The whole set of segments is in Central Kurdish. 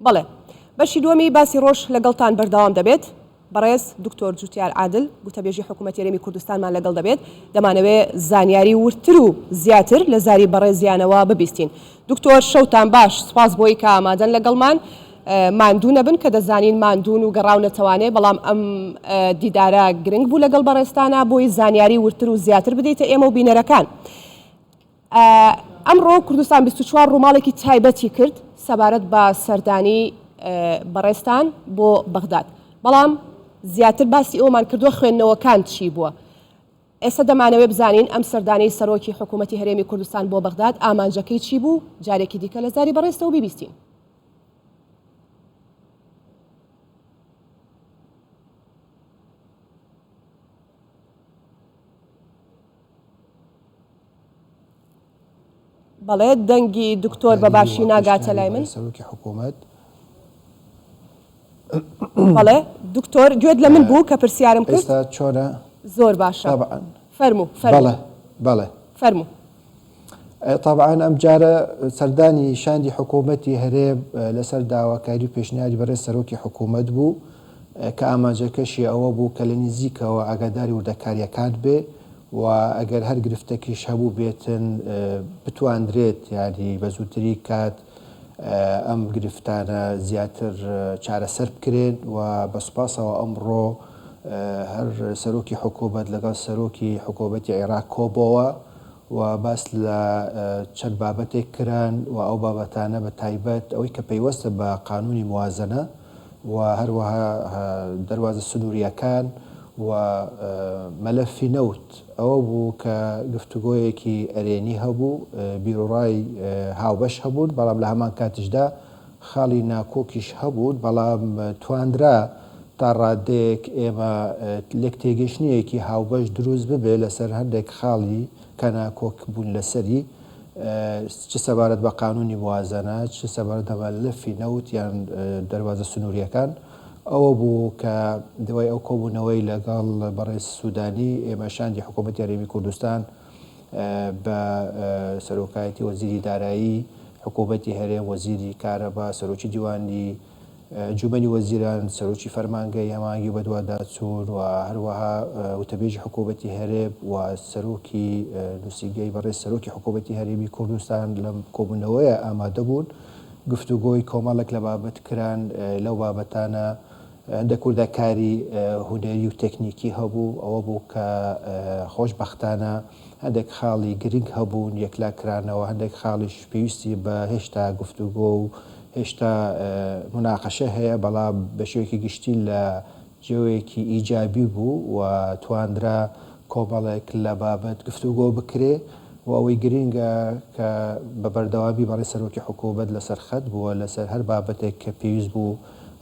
بەڵێ بەشی دووەمی باسی ڕۆژ لەگەڵتان بەردەوام دەبێت. بەڕێز دکتۆر جوتیار عادل گوتەبێژی حکوومەتی هەرێمی کوردستانمان لەگەڵ دەبێت، دەمانەوێ زانیاری وردتر و زیاتر لە زاری بەڕێزیانەوە ببیستین. دکتۆر شەوتان باش، سوپاس بۆی کە ئامادەن لەگەڵمان. ماندوو نەبن کە دەزانین ماندوون و گەڕاونەتەوانێ، بەڵام ئەم دیدارە گرنگ بوو لەگەڵ بەڕێزتانا بۆی زانیاری وردتر و زیاتر بدەیتە ئێمە و بینەرەکان. ئەمڕۆ کوردستان 24 ڕووماڵێکی تایبەتی کرد سەبارەت بە سەردانی بەڕێزتان بۆ بەغداد، بەڵام زیاتر باسی ئەوەمان کردووە خوێندنەوەکان چی بووە. ئێستا دەمانەوێت بزانین ئەم سەردانەی سەرۆکی حکوومەتی هەرێمی کوردستان بۆ بەغداد ئامانجەکەی چی بوو، جارێکی دیکە لە زاری بەڕێزتەوە بیبیستین. بەڵێ دەنگی دکتۆر بە باشی ناگاتە لای من. سەرۆکی حکوومەت. بەڵێ دکتۆر گوێت لە من بوو کە پرسیارم کرد؟ ئێستا چۆنە؟ زۆر باشە. طبعا. فەرموو فەرموو. بەڵێ بەڵێ. فەرموو. تەبعەن ئەمجارە سەردانی شاندی حکوومەتی هەرێم لەسەر داواکاری و پێشنیاری بەڕێز سەرۆکی حکوومەت بوو کە ئامانجەکەشی ئەوە بوو کە لە نزیکەوە ئاگاداری وردەکارییەکان بێ و ئەگەر هەر گرفتەکیش هەبوو بێتن بتواندرێت یانی بە زووتری کات ئەم گرفتانە زیاتر چارەسەر بکرێن و بە سوپاسەوە ئەمڕۆ هەر سەرۆکی حکوومەت لەگەڵ سەرۆکی حکوومەتی عێراق کۆبۆوە و باس لە چەند بابەتێک کران و ئەو بابەتانە بە تایبەت ئەوەی کە پەیوەستە بە قانوونی موازەنە و هەروەها دەروازە سنوورییەکان و مەلەفی نەوت ئەوە بوو کە گفتوگۆیەکی ئەرێنی هەبوو، بیروڕای هاوبەش هەبوون، بەڵام لە هەمان کاتیشدا خاڵی ناکۆکیش هەبوون، بەڵام توانرا تا ڕادەیەک ئێمە لێکتێگەیشتنێکی هاوبەش دروست ببێ لەسەر هەندێک خاڵی کە ناکۆک بوون لەسەری، چ سەبارەت بە قانوونی موازەنە، چ سەبارەت بە مەلەفی نەوت یان دەروازە سنوورییەکان. ئەوە بوو کە دوای ئەو کۆبوونەوەی لەگەڵ بەڕێز سوودانی، ئێمە شاندی حکوومەتی هەرێمی کوردستان بە سەرۆکایەتی وەزیری دارایی حکوومەتی هەرێم، وەزیری کارەبا، سەرۆکی دیوانی ئەنجوومەنی وەزیران، سەرۆکی فەرمانگەی هەماهەنگی و بەدواداچوون و هەروەها وتەبێژی حکوومەتی هەرێم و سەرۆکی نووسینگەی بەڕێز سەرۆکی حکوومەتی هەرێمی کوردستان لەم کۆبوونەوەیە ئامادە بوون. گفتوگۆی کۆمەڵێک لە بابەت کران، لەو بابەتانە هەندێک وردەکاری هونەری و تەکنیکی هەبوو، ئەوە بوو کە خۆشبەختانە هەندێک خاڵی گرنگ هەبوون یەکلا کرانەوە، هەندێک خاڵیش پێویستی بە هێشتا گفتوگۆ و هێشتا موناقەشە هەیە، بەڵام بە شێوەیەکی گشتی لە جەوێکی ئیجابی بوو و توانرا کۆمەڵێک لە بابەت گفتوگۆ بکرێ و ئەوەی گرینگە کە بە بەردەوامی بەڕێز سەرۆکی حکوومەت لەسەر خەت بووە لەسەر هەر بابەتێک کە پێویست بوو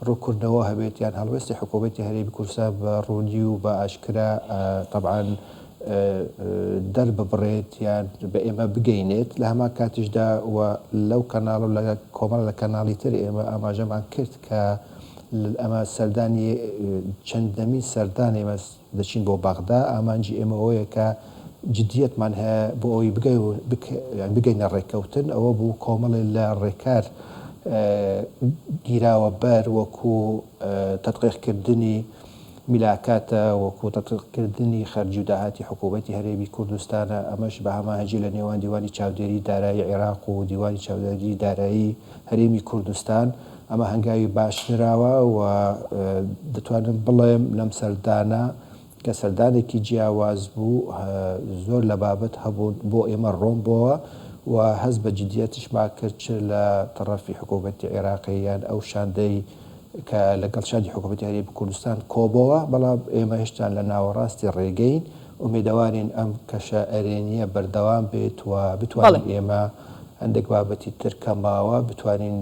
ڕوونکردنەوە هەبێت یان هەڵوێستی حکوومەتی هەرێمی کوردستان بە ڕوونی و بە ئاشکرا تەبعەن دەرببڕێت یان بە ئێمە بگەینێت لە هەمان کاتیشدا و لەو کەناڵ و لە کۆمەڵ لە کەناڵی تر ئێمە ئاماژەمان کرد کە ئەمە سەردانی چەندەمین سەردان ئێمە دەچین بۆ بەغدا، ئامانجی ئێمە ئەوەیە کە جدیەتمان هەیە بۆ ئەوەی بگەینە ڕێککەوتن، ئەوە بوو کۆمەڵێ لە ڕێکار گیراوە بەر وەکو تەدقیقکردنی میلاکاتە، وەکو تەدقیقکردنی خەرجی و داهاتی حکوومەتی هەرێمی کوردستانە، ئەمەش بە هەماهەنگی لە نێوان دیوانی چاودێری دارایی عێراق و دیوانی چاودێری دارایی هەرێمی کوردستان. ئەمە هەنگاوی باش نراوە و دەتوانم بڵێم لەم سەردانە کە سەردانێکی جیاواز بوو زۆر لە بابەت هەبوون بۆ ئێمە ڕۆن بۆوە و هەست بە جدیەتیشمان کرد چ لە تەڕەفی حکوومەتی عێراقی یان ئەو شاندەی کە لەگەڵ شاندی حکوومەتی هەرێمی کوردستان کۆبۆوە، بەڵام ئێمە هێشتا لە ناوەڕاستی ڕێگەین، ئومێدەوارین ئەم کەشە ئەرێنییە بەردەوام بێت و بتوانین ئێمە هەندێک بابەتی تر کە ماوە بتوانین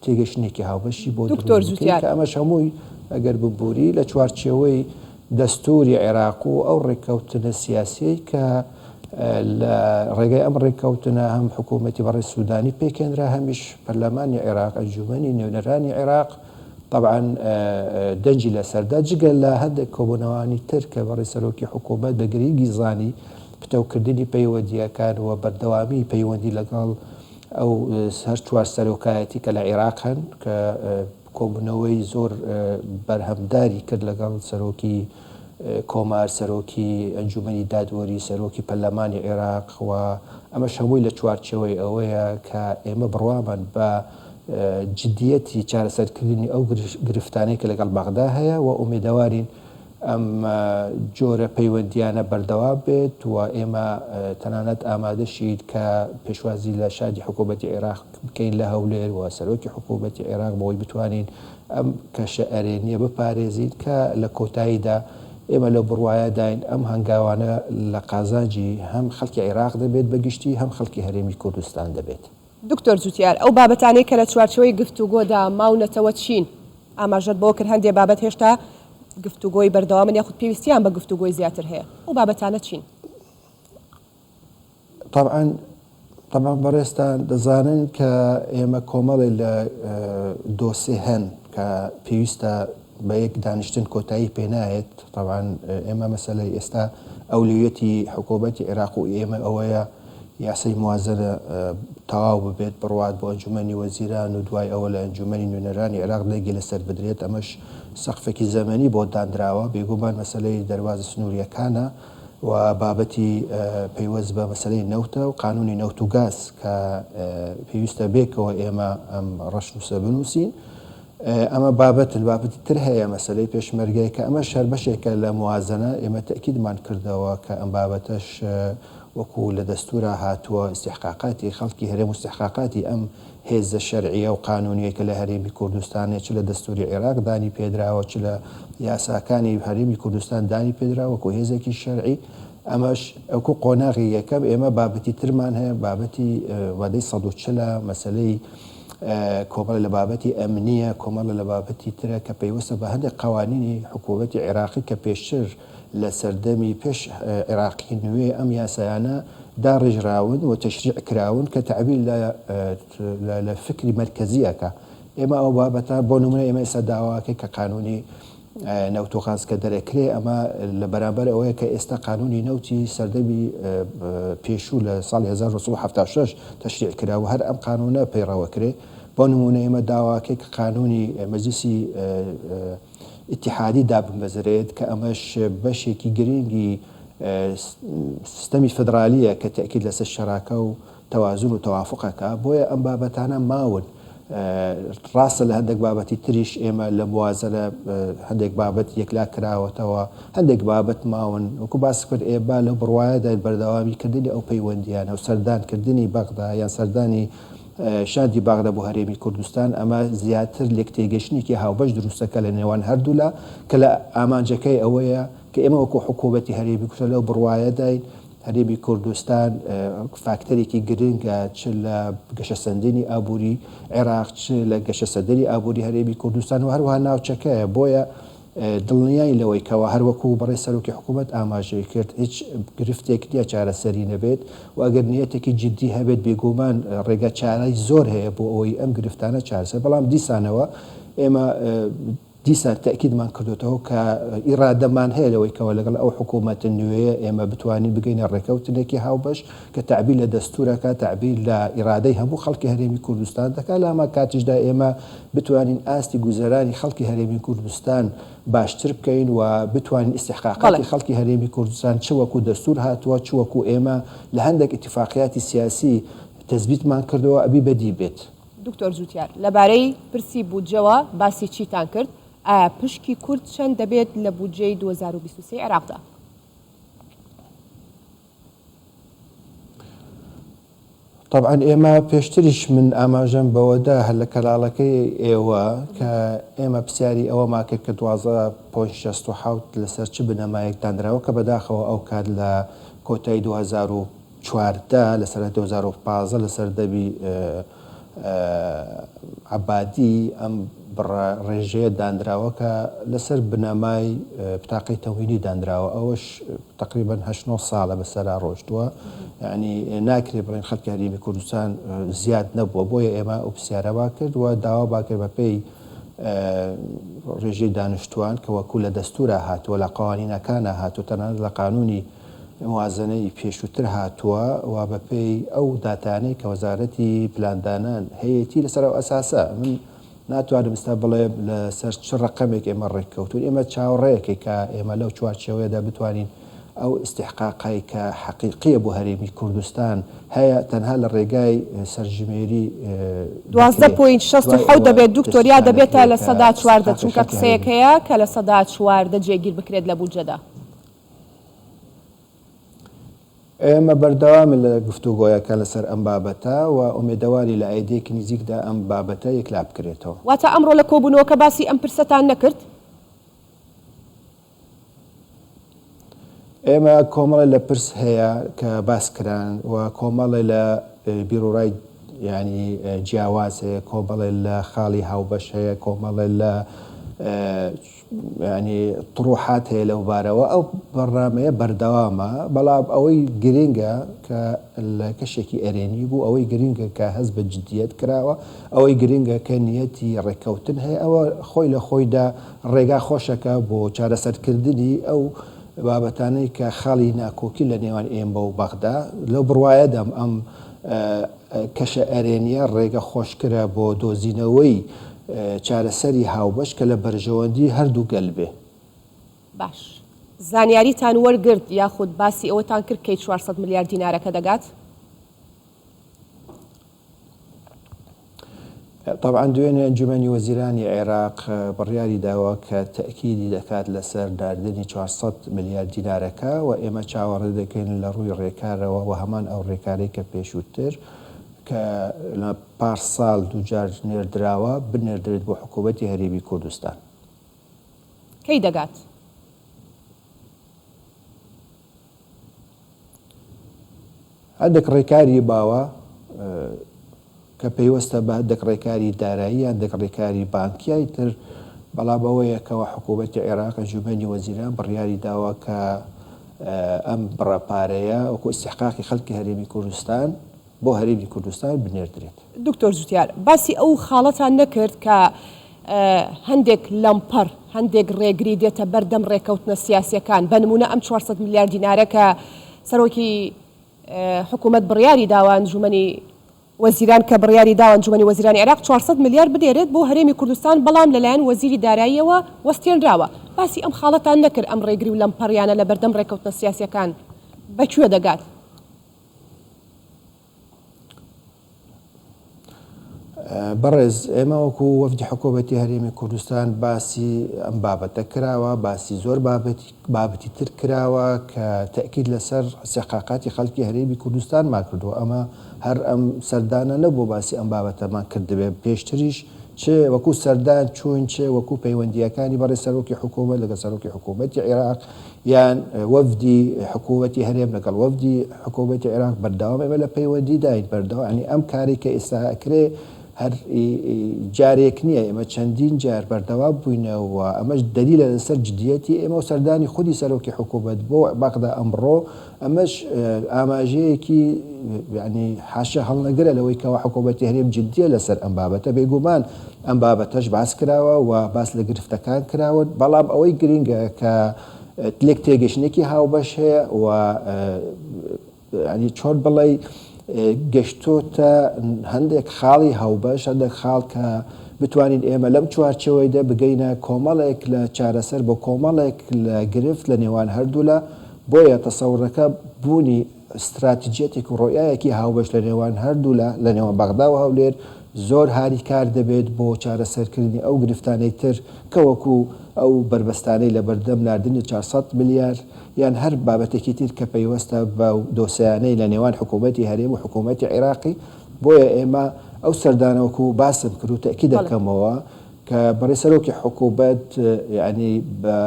تێگەشتنێکی هاوبەشی بۆ دکتۆر دروست بکەین جوتیار. کە ئەمەش هەمووی ئەگەر ببوری لە چوارچێوەی دەستوری عێراق و ئەو ڕێککەوتنە سیاسیەی کە لە ڕێگای ئەم ڕێککەوتنە هەم حکوومەتی بەڕێز سودانی پێکهێنرا هەمیش پەرلەمانی عێراق ئەنجومەنی نوێنەرانی عێراق تەبعەن دەنگی لەسەردا جگە لە هەندێک کۆبوونەوانی تر کە بەڕێز سەرۆکی حکوومەت بە گرینگی زانی پتەوکردنی پەیوەندییەکان و بەردەوامی پەیوەندی لەگەڵ. ئەو هەر چوار سەرۆکایەتی کە لە عێراق هەن کە کۆبوونەوەی زۆر بەرهەمداری کرد لەگەڵ سەرۆکی کۆمار، سەرۆکی ئەنجوومەنی دادوەری، سەرۆکی پەرلەمانی عێراق و ئەمەش هەمووی لە چوارچێوەی ئەوەیە کە ئێمە بڕوامان بە جدییەتی چارەسەرکردنی ئەو گرفتانەی کە لەگەڵ بەغدا هەیە و ئومێدەوارین ئەم جۆرە پەیوەندییانە بەردەوام بێت و ئێمە تەنانەت ئامادەشین کە پێشوازی لە شاندی حکوومەتی عێراق بکەین لە هەولێر و سەرۆکی حکوومەتی عێراق بۆی بتوانین ئەم کەشە ئەرێنییە بپارێزین کە لە کۆتاییدا ئێمە لەو بڕوایەداین ئەم هەنگاوانە لە قازانجی هەم خەڵکی عێراق دەبێت بە گشتی هەم خەڵکی هەرێمی کوردستان دەبێت. دکتۆر جوتیار، ئەو بابەتانەی کە لە چوارچێوەی گفتوگۆدا ماونەتەوە چین؟ ئاماژەت بەوە کرد هەندێ بابەت هێشتا گفتوگۆی بەردەوامن یاخود پێویستیان بە گفتوگۆی زیاتر هەیە، ئەو بابەتانە چین؟ تەبعەن تەبعەن بەڕێزتان دەزانن کە ئێمە کۆمەڵێ لە دۆسێ هەن کە پێویستە بە یەک دانیشتن کۆتایی پێ نایەت تەبعەن ئێمە مەسەلەی ئێستا ئەولەویەتی حکوومەتی عێراق و ئێمە ئەوەیە یاسای موازنە تەواو ببێت بڕوات بۆ ئەنجومەنی وەزیران و دوای ئەوە لە ئەنجومەنی نوێنەرانی عێراق دەنگی لەسەر بدرێت ئەمەش سەقفێکی زەمەنی بۆ دانراوە بێگومان مەسەلەی دەروازە سنووریەکانە و بابەتی پەیوەست بە مەسەلەی نەوتە و قانونی نەوت و گاز کە پێویستە بێکەوە ئێمە ئەم ڕەشنووسە بنووسین ئەمە بابەتن، بابەتی تر هەیە مەسەلەی پێشمەرگەیە کە ئەمەش هەر بەشێکە لە موازنە، ئێمە تەئکیدمان کردەوە کە ئەم بابەتەش وەکو لە دەستورا هاتووە ئیستیحقاقاتی خەڵکی هەرێم و ئیستیحقاقاتی ئەم هێزە شەرعیە و قانونیەی کە لە هەرێمی کوردستانە چ لە دەستوری عێراق دانی پێدراوە چ لە یاساکانی هەرێمی کوردستان دانی پێدراوە وەکو هێزێکی شەرعی ئەمەش وەکو قۆناغی یەکەم ئێمە بابەتی ترمان هەیە بابەتی مادەی 140 مەسەلەی کۆمەڵە لە بابەتی ئەمنییە، کۆمەڵە لە بابەتی ترە کە پەیوەستە بە هەندێک قەوانینی حکوومەتی عێراقی کە پێشتر لە سەردەمی پێش عێراقی نوێ ئەم یاسایانە داڕێژراون و تەشریع کراون کە تەعبیر لە لە فکری مەرکەزی ئەکا. ئێمە ئەو بابەتە بۆ نموونە ئێمە ئێستا داواکەین کە قانوونی نەوت و غاز کە دەرەکرێ ئەمە لە بەرامبەر ئەوەیە کە ئێستا قانونی نەوتی سەردەمی پێشوو لە ساڵی 1976 تەشریع کرا و هەر ئەم قانونە پەیڕەوە کرێ بۆ نمونە ئێمە داواکەی کە قانونی مەجلیسی ئیتیحادی دابمەزرێت کە ئەمەش بەشێکی گرنگی سیستەمی فدرالیە کە تەئکید لەسەر شەراکە و تەوازن و تەوافق ئەکا بۆیە ئەم بابەتانە ماون ڕاستە لە هەندێک بابەتی تریش ئێمە لە موازنە هەندێک بابەت یەکلا کراوەتەوە هەندێک بابەت ماون وەکو باس کرد ئێبا لەو بڕوایەدا بەردەوامی کردنی ئەو پەیوەندیانە و سەردان کردنی بەغدا یان سەردانی شاندی بەغدا بۆ هەرێمی کوردستان ئەمە زیاتر لێکتێگەشتنێکی هاوبەش دروستەکە لە نێوان هەردوولا کە لە ئامانجەکەی ئەوەیە کە ئێمە وەکو حکوومەتی هەرێمی کوردستان لەو بڕوایەداین هەرێمی کوردستان فاکتەرێکی گرنگە چ لە گەشەسەندنی ئابووری عێراق چ لە گەشەسەندنی ئابووری هەرێمی کوردستان و هەروەها ناوچەکەیە بۆیە دڵنیای لەوەی کەوا هەروەکو بەڕێز سەرۆکی حکوومەت ئاماژەی کرد هیچ گرفتێک نییە چارەسەری نەبێت و ئەگەر نیەتێکی جدی هەبێت بێگومان ڕێگە چارەی زۆر هەیە بۆ ئەوەی ئەم گرفتانە چارەسەر بەڵام دیسانەوە ئێمە دیسان تەئکیدمان کردۆتەوە کە ئیڕادەمان هەیە لەوەی کەوا لەگەڵ ئەو حکوومەتە نوێیە ئێمە بتوانین بگەینە ڕێکەوتنێکی هاوبەش کە تەعبیر لە دەستوور ئەکا، تەعبیر لە ئیڕادەی هەموو خەڵکی هەرێمی کوردستان دەکا، لە هەمان کاتیشدا ئێمە بتوانین ئاستی گوزەرانی خەڵکی هەرێمی کوردستان باشتر بکەین و بتوانین ئیستیحقاقاتی خەڵکی هەرێمی کوردستان چ وەکوو دەستوور هاتووە چ وەکوو ئێمە لە هەندێک ئیتیفاقیاتی سیاسی تەسبیتمان کردووە ئەبی بەدی بێت. دکتۆر جوتیار، لەبارەی پرسی بودجەوە باسی چیتان کرد، ئایا پشکی کورد چەند دەبێت لە بودجەی 2023 عێراقدا؟ تەبعەن ئێمە پێشتریش من ئاماژەم بەوەدا هەر لە کەناڵەکەی ئێوە کە ئێمە پرسیاری ئەوەمان کرد کە 12.67 لەسەر چ بنەمایەک دانراوە کە بەداخەوە ئەو کات لە کۆتایی 14 لە سەرەتای 2015 لە سەردەمی عەبادی ئەم بڕە ڕێژەیە دانراوە کە لەسەر بنەمای بتاقەی تەموینی دانراوە ئەوەش تقریبا هەشت نۆ ساڵە بەسەرا ڕۆشتووە یعنی ناکرێ بڵێن خەڵکی هەرێمی کوردستان زیاد نەبووە بۆیە ئێمە ئەو پرسیارەمان کرد و داوا کرد بە پێی ڕێژەی دانیشتوان کە وەکو لە دەستورا هاتووە لە قوانینەکانە هاتووە تەنانەت لە قانونی. موازەنەی پێشووتر هاتووە و بەپێی ئەو داتانەی کە وەزارەتی پلاندانان هەیەتی لەسەر ئەو ئەساسە من ناتوانم ئیستا بڵێم لەسەر چ ڕەقەمێک ئێمە ڕێککەوتوین، ئێمە چاوەڕێیەکەی کە ئێمە لەو چوارچێوەیەدا بتوانین ئەو ئیستیحقاقەی کە حەقیقیە بۆ هەرێمی کوردستان هەیە تەنها لە ڕێگای سەرژمێری 12 دەکرێ point شەست و دوای حەوت ئەوە دەبێت دکتۆر یا دەستنیشان دەبێتە دەکرێت لە کە سەدا 14 ئیستیحقاقی چونکە خەڵکی قسەیەک هەرێمی هەیە کە 14% جێگیر بکرێت لە بودجەدا. ئێمە بەردەوامین لە گفتوگۆیەکان لەسەر ئەم بابەتە و ئومێدەوارین لە ئایندەیەکی نزیکدا ئەم بابەتە یەکلا بکرێتەوە. واتە ئەمڕۆ لە کۆبوونەوەکە باسی ئەم پرسەتان نەکرد؟ ئێمە کۆمەڵێ لە پرس هەیە کە باس کران و کۆمەڵێ لە بیروڕای یانی جیاواز هەیە، کۆمەڵێ لە خاڵی هاوبەش هەیە، کۆمەڵێ لە یانی تڕوحات هەیە لەو بارەوە، ئەو بەرنامەیە بەردەوامە، بەڵام ئەوەی گرنگە کە لە کەشێکی ئەرێنی بوو، ئەوەی گرنگە کە هەست بە جدیەت کراوە، ئەوەی گرنگە کە نیەتی ڕێککەوتن هەیە، ئەوە خۆی لە خۆیدا ڕێگا خۆشەکە بۆ چارەسەرکردنی ئەو بابەتانەی کە خاڵی ناکۆکی لە نێوان ئێمە و بەغدا، لەو بڕوایەدام ئەم کەشە ئەرێنییە ڕێگە خۆشکرە بۆ دۆزینەوەی چارەسەری هاوبەش کە لە بەرژەوەندی هەردوو گەل بێ. باش زانیاریتان وەرگرت یاخود باسی ئەوەتان کرد کەی 400 ملیار دینارەکە دەگات؟ تەبعەن دوێنێ ئەنجومەنی وەزیرانی عێراق بڕیاری داوە کە تەئکیدی دەکات لەسەر ناردنی 400 ملیار دینارەکە و ئێمە چاوەڕێ دەکەین لە ڕووی ڕێکارەوە و هەمان ئەو ڕێکارەی کە پێشووتر کە لە پار ساڵ دووجار نێردراوە بنێردرێت بۆ حکوومەتی هەرێمی کوردستان. کەی دەگات؟ هەندێک ڕێکاری باوە کە پەیوەستە بە هەندێک ڕێکاری دارایی یان هەندێک ڕێکاری بانکیای تر، بەڵام ئەوەیە کەوا حکوومەتی عێراق ئەنجوومەنی وەزیران بڕیاری داوە کە ئەم بڕە پارەیە وەکو ئیستیحقاقی خەڵکی هەرێمی کوردستان بۆ هەرێمی کوردستان بنێردرێت. دکتۆر جوتیار، باسی ئەو خاڵەتان نەکرد کە هەندێک لەمپەڕ، هەندێک ڕێگری دێتە بەردەم ڕێکەوتنە سیاسیەکان، بە نمونە ئەم 400 ملیار دینارە کە سەرۆکی حکومەت بڕیاری داوە ئەنجومەنی وەزیران کە بڕیاری داوە ئەنجومەنی وەزیرانی عێراق 400 ملیار بنێرێت بۆ هەرێمی کوردستان بەڵام لەلایەن وەزیری داراییەوە وەستێنراوە. باسی ئەم خاڵەتان نەکرد ئەم ڕێگری و لەمپەڕیانە لەبەردەم ڕێکەوتنە سیاسیەکان بە کوێ دەگات؟ بەڕێز ئێمە وەکو وەفدی حکوومەتی هەرێمی کوردستان باسی ئەم بابەتە کراوە باسی زۆر بابەتی بابەتی تر کراوە کە تەئکید لەسەر سێقاقاتی خەڵکی هەرێمی کوردستانمان کردووە ئەمە هەر ئەم سەردانە نەبوو باسی ئەم بابەتەمان کردبێ پێشتریش چ وەکو سەردان چووین چ وەکو پەیوەندییەکانی بەڕێز سەرۆکی حکوومەت لەگەڵ سەرۆکی حکوومەتی عێراق یان وەفدی حکوومەتی هەرێم لەگەڵ وەفدی حکوومەتی عێراق بەردەوام ئێمە لە پەیوەندیداین بەردەوام یانی ئەم کارەی کە ئێستا ئەکرێ هەر جارێک نییە ئێمە چەندین جار بەردەوام بووینە و ئەمەش دەلیلە لەسەر جدیەتی ئێمە و سەردانی خودی سەرۆکی حکوومەت بۆ بەغدا ئەمڕۆ ئەمەش ئاماژەیەکی یانی حاشا هەڵنەگرە لەوەی کەوا حکوومەتی هەرێم جدیە لەسەر ئەم بابەتە بێگومان ئەم بابەتەش باس کراوە و باس لە گرفتەکان کراون بەڵام ئەوەی گرنگە کە لێک تێگەشتنێکی هاوبەش هەیە و ینی چۆن بڵێ گەشتۆتە هەندێک خاڵی هاوبەش هەندێک خاڵ کە بتوانین ئێمە لەم چوارچێوەیدا بگەینە کۆمەڵێک لە چارەسەر بۆ کۆمەڵێک لە گرفت لە نێوان هەردوولا بۆیە تەسەورەکە بوونی ستراتیجیەتێک و ڕۆیایەکی هاوبەش لە نێوان هەردوولا، لە نێوان بەغدا و هەولێر، زۆر هاریکار دەبێت بۆ چارەسەرکردنی ئەو گرفتانەی تر کە وەکو ئەو بەربەستانەی لەبەردەم ناردنی 400 ملیار یان هەر بابەتێکی تر کە پەیوەستە بەو دۆسێیانەی لە نێوان حکوومەتی هەرێم و حکوومەتی عێراقی بۆیە ئێمە ئەو سەردانە وەکو باسم کرد و تەئکید دەکەمەوە کە بەڕێز سەرۆکی حکوومەت یانی بە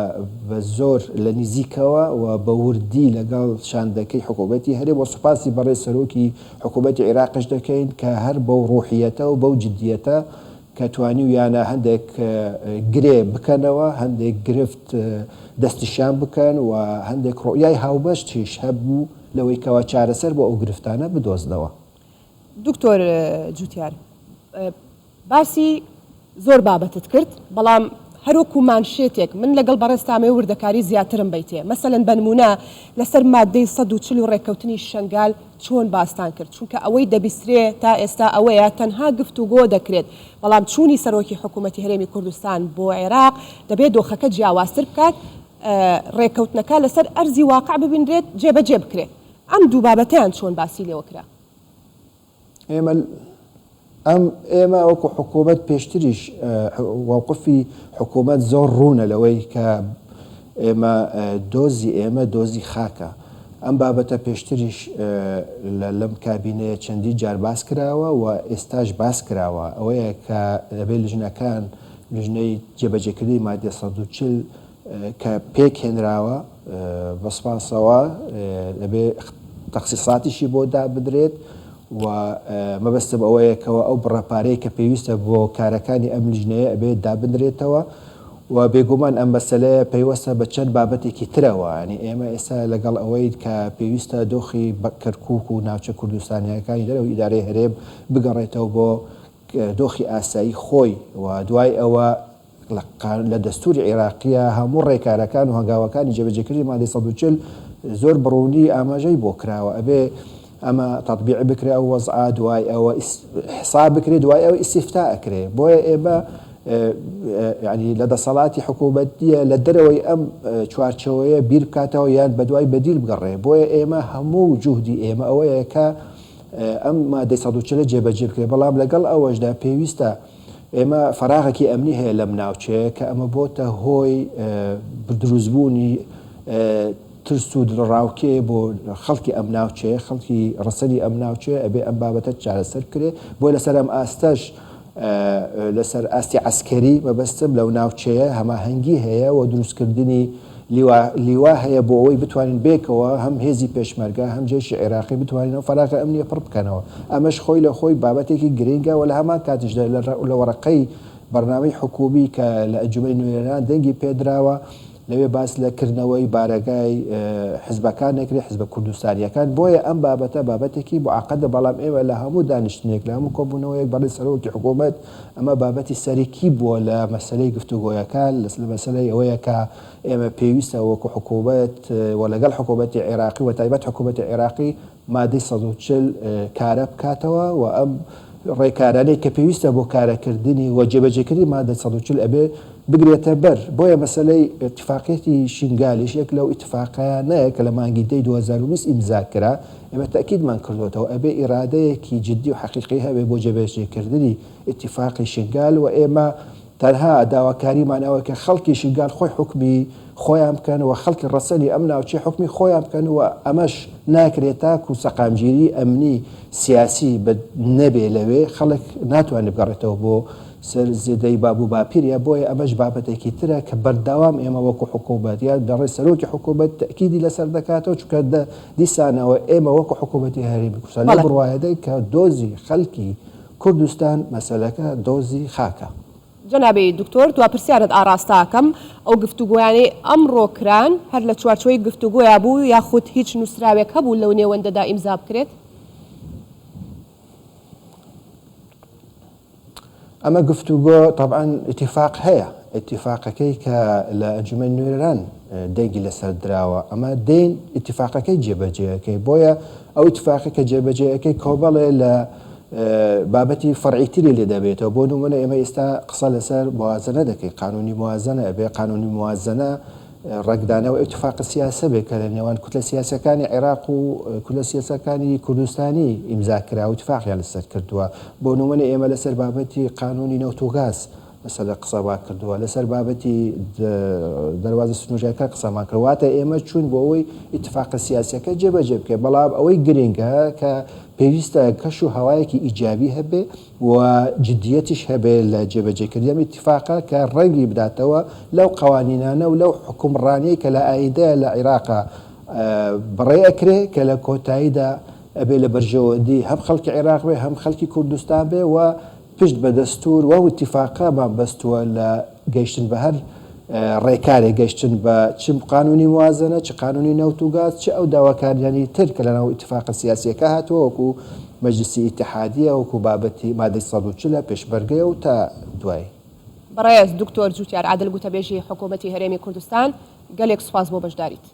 بە زۆر لە نیزیکەوە و بە وردی لەگەڵ شاندەکەی حکوومەتی هەرێم و سوپاسی بەڕێز سەرۆکی حکوومەتی عێراقیش دەکەین کە هەر بەو ڕوحیەتە و بەو جدیەتە کە توانیویانە هەندێک گرێ بکەنەوە، هەندێک گرفت دەستنیشان بکەن و هەندێک ڕوئیای هاوبەشیش هەبوو لەوەی کەوا چارەسەر بۆ ئەو گرفتانە بدۆزنەوە. دکتۆر جوتیار، باسی زۆر بابەتت کرد، بەڵام هەروەکو مانشێتێک من لەگەڵ بەڕێزتامەوێ وردەکاری زیاترم بەیتێ مەسەلەن بەنمونە لەسەر ماددەی 140 و ڕێککەوتنی شەنگال چۆن باستان کرد چونکە ئەوەی دەبیسترێ تا ئێستا ئەوەیە تەنها گفتوگۆ دەکرێت بەڵام چوونی سەرۆکی حکومەتی هەرێمی کوردستان بۆ عێراق دەبێ دۆخەکە جیاوازتر بکات ڕێککەوتنەکە لەسەر ئەرزی واقع ببینرێت جێبەجێ بکرێت ئەم دوو بابەتەیان چۆن باسی لێوە کرا؟ ئێمە ئەم ئێمە وەکو حکوومەت پێشتریش وەقفی حکوومەت زۆر ڕوونە لەوەی کە ئێمە دۆزی ئێمە دۆزی خاکە. ئەم بابەتە پێشتریش لە لەم کابینەیە چەندین جار باس کراوە و ئێستاش باس کراوە ئەوەیە کە دەبێت لژنەکان لژنەی جێبەجێکردنی مادە 140 کە پێک هێنراوە بە سپاسەوە دەبێ تەخسیساتیشی بۆ دابدرێت و مەبەستم ئەوەیە کەەوە ئەو بڕە پارەی کە پێویستە بۆ کارەکانی ئەم لیژنەیە ئەبێت دابنرێتەوە و بێگومان ئەم مەسەلەیە پەیوەستە بە چەند بابەتێکی ترەوە ینی ئێمە ئێستا لەگەڵ ئەوەی کە پێویستە دۆخی کەرکک و ناوچە کوردستانیەکانی دەرەوە ئیدارەی هەرێم بگەڕێتەوە بۆ دۆخی ئاسایی خۆی و دوای ئەوە لە دەستوری عێراقییە هەموو ڕێکارەکان و هەنگاوەکانی جێبەجێکردنی مادەی 140 زۆر بەڕوونی ئاماژەی بۆ کراوە ئەبێ ئەمە تەتبیق بکرێ ئەو وەزعە دوای ئەوە حساب بکرێ دوای ئەوە ئیستیفتا ئەکرێ بۆیە ئێمە یعنی لە دەسەڵاتی حکوومەت نییە لە دەرەوەی ئەم چوارچەوەیە بیر بکاتەوە یان بەدوای بەدیل بگەڕێ بۆیە ئێمە هەموو جوهدی ئێمە ئەوەیە کە ئەم مادەی 140 جێبەجێ بکرێ بەڵام لەگەڵ ئەوەشدا پێویستە ئێمە فەراغێکی ئەمنی هەیە لەم ناوچەیە کە ئەمە بۆتە هۆی دروستبوونی ترس و دڵەڕاوکێ بۆ خەڵکی ئەم ناوچەیە، خەڵکی ڕەسەنی ئەم ناوچەیە، ئەبێ ئەم بابەتە چارەسەر بکرێ، بۆیە لەسەر ئەم ئاستەش لەسەر ئاستی عەسکەری مەبەستم لەو ناوچەیە هەماهەنگی هەیە و دروستکردنی لیوا لیوا هەیە بۆ ئەوەی بتوانین بێکەوە هەم هێزی پێشمەرگە هەم جەیشی عێراقی بتوانین ئەو فەراغە ئەمنیە پڕ بکەنەوە ئەمەش خۆی لە خۆی بابەتێکی گرنگە و لە هەمان کاتیشدا لە وەرەقەی بەرنامەی حکوومی کە لە ئەنجومەنی نوێنەران دەنگی پێدراوە لەوێ باس لە کردنەوەی بارەگای حزبەکان دەکرێت، حزبە کوردستانییەکان، بۆیە ئەم بابەتە بابەتێکی موعەقەدە، بەڵام ئێمە لە هەموو دانیشتنێک، لە هەموو کۆبوونەوەیەک بەڕێز سەرۆکی حکوومەت ئەمە بابەتی سەرەکی بووە لە مەسەلەی گفتوگۆیەکان، لە مەسەلەی ئەوەیە کە ئێمە پێویستە وەکو حکوومەت و لەگەڵ حکوومەتی عێراقی و تایبەت حکوومەتی عێراقی مادەی 140 کارە بکاتەوە و ئەم ڕێکارانەی کە پێویستە بۆ کارەکردنی و جێبەجێکردنی مادە 140 ئەبێ بگرێتە بەر. بۆیە مەسەلەی ئیتفاقیەتی شینگالیش یەک لەو ئیتفاقیانەیە کە لە مانگی دەی 2020 ئیمزا کرا، ئێمە تەئکیدمان کردۆتەوە ئەبێ ئیرادەیەکی جدی و حەقیقی هەبێ بۆ جێبەجێکردنی ئیتفاقی شینگال و ئێمە تەنها داواکاریمان ئەوەیە کە خەڵکی شنگال خۆی حوکمی خۆیان بکەن و خەڵکی ڕەسەنی ئەم ناوچەیە حوکمی خۆیان بکەن و ئەمەش ناکرێت تاکو سەقامگیری ئەمنی سیاسی نەبێ لەوێ خەڵک ناتوانێت بگەڕێتەوە بۆ سەر زێدەی باب و باپیریان بۆیە ئەمەش بابەتێکی ترە کە بەردەوام ئێمە وەکو حکوومەت یان بەڕێز سەرۆکی حکوومەت تەئکیدی لەسەر دەکاتەوە چونکە دیسانەوە ئێمە وەکو حکوومەتی هەرێمی کوردستان لەو بڕوایەداین کە دۆزی خەڵکی کوردستان مەسەلەکە دۆزی خاکە. جەنابی دکتۆر دوا پرسیارت ئاڕاستە ئەکەم، ئەو گفتوگۆیانەی ئەمڕۆ کران هەر لە چوارچێوەی گفتوگۆیا بوو یاخود هیچ نووسراوێک هەبوو لەو نێوەندەدا ئیمزا بکرێت؟ ئەمە گفتوگۆ تەبعەن ئیتیفاق هەیە، ئیتیفاقەکەی کە لە ئەنجومەنی نوێنەران دەنگی لەسەر دراوە ئەمە دێین ئیتیفاقەکەی جێبەجێ ئەکەین بۆیە ئەو ئیتیفاقی کە جێبەجێ ئەکەی کۆمەڵێ لە بابەتی فەرعی تری لێ دەبێتەوە بۆ نمونە ئێمە ئێستا قسە لەسەر موازنە دەکەین قانونی موازنە ئەبێ قانونی موازنە ڕەنگدانەوەی ئیتفاق سیاسە بێ کە لە نێوان کوتلە سیاسەکانی عێراق و کوتلە سیاسەکانی کوردستانی ئیمزا کرا و ئیتفاقیان لەسەر کردووە بۆ نمونە ئێمە لەسەر بابەتی قانونی نەوت و گاز مەسەلە قسەمان کردووە لەسەر بابەتی دەروازە سنووریەکە قسەمان کرد واتە ئێمە چوون بۆ ئەوەی ئیتفاقە سیاسەکە جێبەجێ بکەین بەڵام ئەوەی گرنگە کە پێویستە کەش و هەوایەکی ئیجابی هەبێ و جدیەتیش هەبێ لە جێبەجێکردنی ئەم ئیتفاقە کە ڕەنگی بداتەوە لەو قەوانینانە و لەو حوکمڕانیەی کە لە ئایندەیا لە عیراقا بەڕێ ئەکرێ کە لە کۆتاییدا ئەبێ لە بەرژەوەندی هەم خەڵکی عیراق بێ هەم خەڵکی کوردستان بێ و پشت بە دەستوور و ئەو ئیتیفاقەمان بەستووە لە گەیشتن بە هەر ڕێکارێک، گەیشتن بە چ قانوونی موازەنە، چ قانوونی نەوت و گاز، چ ئەو داواکارییانەی تر کە لەناو ئیتیفاقە سیاسییەکە هاتووە وەکوو مەجلیسی ئیتیحادییە، وەکوو بابەتی مادەی 140 ە، پێشمەرگەیە و تا دوایی. بەڕێز دکتۆر جوتیار عادل گوتەبێژی حکوومەتی هەرێمی کوردستان، گەلێک سوپاس بۆ بەشداریت.